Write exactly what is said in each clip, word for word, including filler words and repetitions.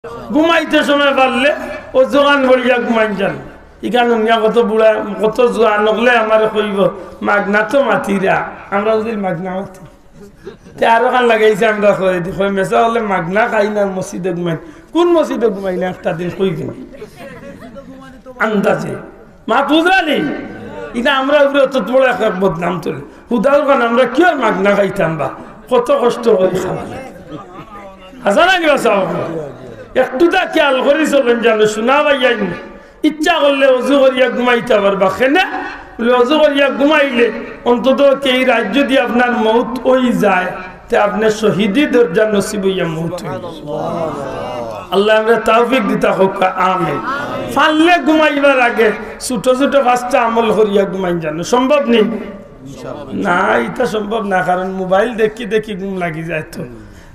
ঘুমাইতে সময় পারলে অজুখান পড়িয়া ঘুমাইন যান। ইখান হুনিয়া কত বুড়া, কত জোয়ান অকলে আমারে কইবো, "মাগনা তো মাতিরা, আমরা যদি মাগনা মাতি।" তে আরো খান লাগাইছে, আমরা কই দি, কই, "মেসা অকলে মাগনা খাইন আর মসজিদো ঘুমাইন।" কুন মসজিদো ঘুমাইন একটা দিন কই দিন আন্দাজে। মাত বুঝরা নি? ইটা আমরার উপরে অত বড় এক, এক বদনাম তুলে। হুদাউর খান আমরা কিওর মাগনা খাইতাম বা? কত কষ্ট করি খাওয়া লাগে। হাছা না কিবা চাও? একটুতা খিয়াল করি চলইন যানো, হুনা ভাইয়াইন। ইচ্ছা করলে অজু করিয়া ঘুমাইতা পারবা। কেনে? বুলে, অজু করিয়া ঘুমাইলে অন্তত কেই রাইত যদি আপনার মউত অই যায়, তে আপনে শহীদি দরজা নসিব অইয়া মউত অইল। আল্লায় আমরারে তৌফিক দিতা কউক্কা, আমিন। পারলে ঘুমাইবার আগে ছোট ছোট পাঁচটা আমল করিয়া ঘুমাইন যানো। সম্ভব নি? না, ইটা সম্ভব না, কারণ মোবাইল দেখি দেখি ঘুম লাগি যায় তো।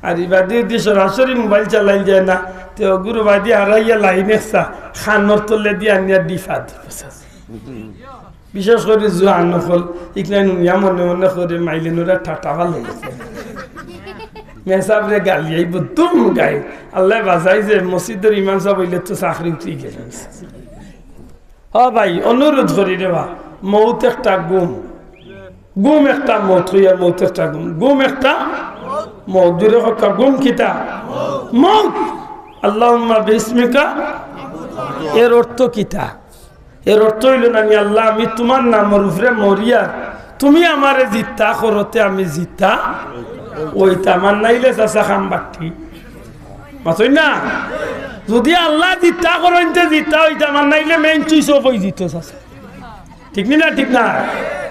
আর ইবাদি যদি সরাসরি মোবাইল চালাইল যায় না, তে অগুর বাদি হারাইয়া লাইন একসা খানোর তলে দিয়া আনিয়া ডিফা দিব। বিশেষ করি জোয়ান অকল, ইকলাইন হুনিয়া মনে মনে করে মাইলে নুরা ঠাটা ভালো লাগছে। মেসাবরে গালি আইবো দুম গাই। আল্লায় বাঁচাইছে, মসজিদর ইমাম সাব অইলে তো চাকরি উঠি গেল। ও ভাই, অনুরোধ করি রে বা, মউত একটা ঘুম, ঘুম একটা মউত, কইয়ার মউত একটা ঘুম, ঘুম একটা মউত। জুরে কউক্কা, ঘুম কিতা? মউত। আল্লাহুম্মা বিসমিকা, এর অর্থ কিতা? এর অর্থ অইলো না নি, "আল্লাহ, আমি তুমার নামর উপরে মরিয়ার, তুমি আমারে জিতা করো তে আমি জিতা অইতাম, আর নাইলে চাচা খাম বাট্টি।" মাতইন না? যদি আল্লাহ জিতা করইন তে জিতা অইতাম, আর নাইলে মেইন সুইচ অফ অই যিতো চাচা। ঠিক নি না? ঠিক না?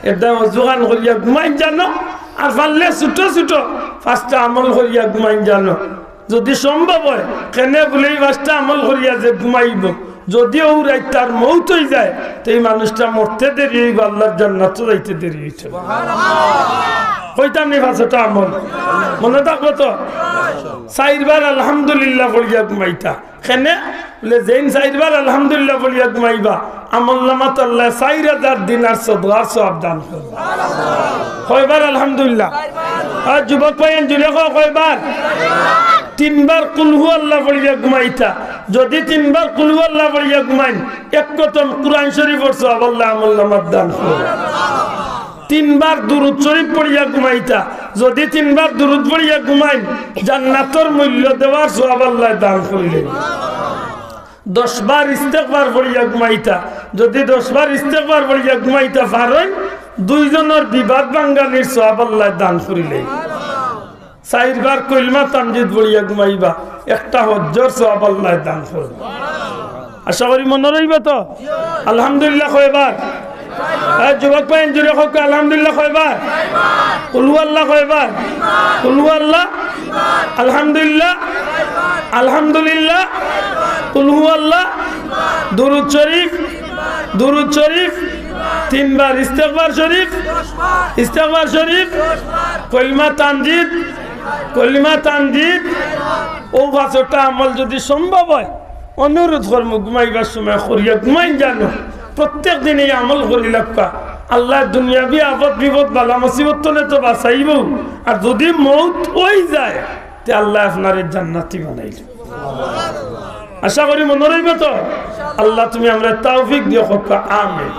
এরদায় অজুখান করিয়া ঘুমাইন যানো, আর পারলে ছোট ছোট পাঁচটা আমল করিয়া ঘুমাইন যানো। যদি সম্ভব অয়, কেনে বুলে ই পাঁচটা আমল করিয়া যে ঘুমাইবো, যদি অউ রাইত তার মউত অই যায়, তে ই মানুষটা মরতে দেরি অইবো, আল্লাহর জান্নাতো যাইতে দেরি অইতো। কইতাম নি পাঁচটা আমল? মনো থাকবো তো? চাইরবার আলহামদুলিল্লাহ পড়িয়া ঘুমাইতা। কেনে? বুলে, যেইন চাইরবার আলহামদুলিল্লাহ পড়িয়া ঘুমাইবা, আমলনামাত আল্লায় চাইর হাজার দিনার সদকার সওয়াব দান করবা। কয়বার আলহামদুলিল্লাহ? আর যুবক ভাইয়াইন, জুরে কও, কয়বার? তিনবার কুলহু আল্লাহ পড়িয়া ঘুমাইতা। যদি তিনবার কুলহু আল্লাহ পড়িয়া ঘুমাইন, এক খতম কুরআন শরীফর সওয়াব আল্লায় আমলনামাত দান করবা। তিনবার দুরুদ শরীফ পড়িয়া ঘুমাইতা। যদি তিনবার দুরুদ পড়িয়া ঘুমাইন, জান্নাতর মূল্য দেওয়ার সওয়াব আল্লায় দান করিলে। দশবার ইস্তেগফার পড়িয়া ঘুমাইতা। যদি দশবার ইস্তেগফার পড়িয়া ঘুমাইতা পারইন, দুইজনর বিবাদ ভাঙ্গানির সওয়াব আল্লায় দান করিলে। চাইরবার কলমা তামজিদ পড়িয়া ঘুমাইবা, একটা হজ্জর সওয়াব আল্লায় দান করবা। আশা করি মনো রইবো তো। আলহামদুলিল্লাহ কয়বার? এ যুবক ভাইয়াইন, জুরে কউক্কা, আলহামদুলিল্লাহ কয়বার? কুলহু আল্লাহ কয়বার? কুলহু আল্লাহ, আলহামদুলিল্লাহ, আলহামদুলিল্লাহ, কুলহু আল্লাহ, দুরুদ শরীফ, দুরুদ শরীফ, তিনবার ইস্তেগফার শরীফ, ইস্তেগফার শরীফ, কলমা তামজিদ, কলমা তামজিদ। অউ পাঁচটা আমল যদি সম্ভব অয়, অনুরোধ করমু, ঘুমাইবার সময় করিয়া ঘুমাইন যানো। প্রত্যেক দিন ই আমল করি লাগবা। আল্লায় দুনিয়াবি আপদ বিপদ বালা মুসিবত তনে তো বাঁচাইবো, আর যদি মউত অই যায়, তে আল্লায় আপনারে জান্নাতি বানাইলো। আশা করি মনো রইবো তো। আল্লাহ, তুমি আমরারে তৌফিক দিও, কউক্কা আমিন।